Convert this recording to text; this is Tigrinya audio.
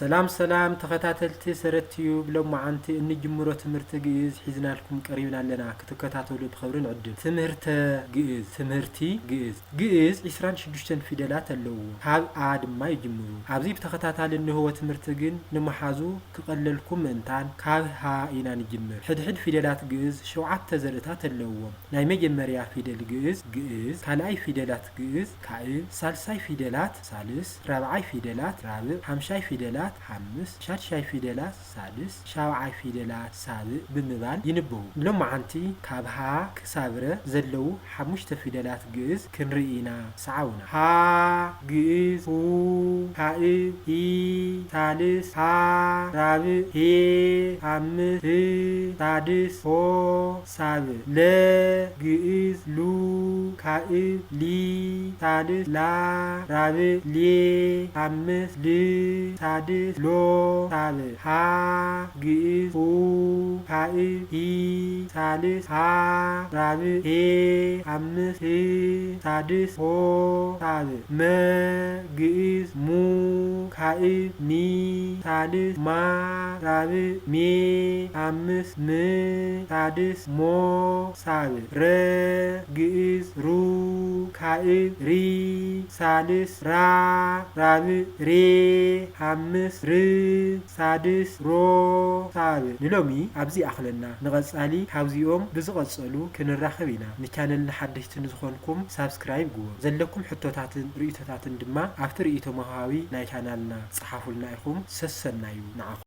ሰላም ሰላም ተኸታተልቲ ሰረት ቲዩብ፣ ሎማዓንቲ እንጅምሮ ትምህርቲ ግእዝ ሒዝናልኩም ቀሪብና ኣለና። ክትከታተሉ ብኽብሪ ንዕድም። ትምህርተ ግእዝ፣ ትምህርቲ ግእዝ። ግእዝ ዒስራን ሽዱሽተን ፊደላት ኣለዎ። ካብ ኣ ድማ ይጅምሩ። ኣብዚ ብተኸታታሊ እንህቦ ትምህርቲ ግን ንምሓዙ ክቐለልኩም ምእንታን ካብ ሃ ኢና ንጅምር። ሕድሕድ ፊደላት ግእዝ ሸውዓተ ዘርእታት ኣለዎም። ናይ መጀመርያ ፊደል ግእዝ፣ ግእዝ፣ ካልኣይ ፊደላት ግእዝ፣ ካእብ፣ ሳልሳይ ፊደላት፣ ሳልስ፣ ራብዓይ ፊደላት፣ ራብዕ፣ ሓምሻይ ፊደላት፣ ሓምስ፣ ሻድሻይ ፊደላት፣ ሳድስ፣ ሻብዓይ ፊደላት፣ ሳብዕ ብምባል ይንበቡ። ሎማዓንቲ ካብ ሃ ክሳብ ረ ዘለዉ ሓሙሽተ ፊደላት ግእዝ ክንርኢ ኢና። ሰዓቡና። ሃ፣ ግእዝ፣ ሁ፣ ካእብ፣ ሂ፣ ሳልስ፣ ሃ፣ ራብዕ፣ ሄ፣ ሓምስ፣ ህ፣ ሳድስ፣ ሆ፣ ሳብዕ። ለ፣ ግእዝ፣ ሉ፣ ካእብ፣ ሊ፣ ሳልስ፣ ላ፣ ራብዕ፣ ሌ፣ ሓምስ፣ ል፣ ሳድስ፣ ሎ፣ ሳብዕ። ሃ፣ ግእዝ፣ ሁ፣ ካእብ፣ ሂ፣ ሳልስ፣ ሃ፣ ራብዕ፣ ሄ፣ ሓምስ፣ ህ፣ ሳድስ፣ ሆ፣ ሳብዕ። መ፣ ግእዝ፣ ሙ፣ ካእብ፣ ሚ፣ ሳልስ፣ ማ፣ ራብዕ፣ ሜ፣ ሓምስ፣ ም፣ ሳድስ፣ ሞ፣ ሳብዕ። ረ፣ ግእዝ፣ ሩ፣ ካእብ፣ ሪ፣ ሳልስ፣ ራ፣ ራብዕ፣ ሬ፣ ሓምስ፣ ር፣ ሳድስ፣ ሮ፣ ሳብዕ። ንሎሚ ኣብዚ ይኣኽለና። ንቐጻሊ ካብዚኦም ብዝቐጸሉ ክንራኸብ ኢና። ንቻነልና ሓደሽቲ ንዝኾንኩም ሳብስክራይብ ግበሩ። ዘለኩም ሕቶታትን ርእይቶታትን ድማ ኣብቲ ርእይቶ መውሃቢ ናይ ቻናልና ጸሓፉልና ኢኹም። ሰሰናዩ ንዓኹም።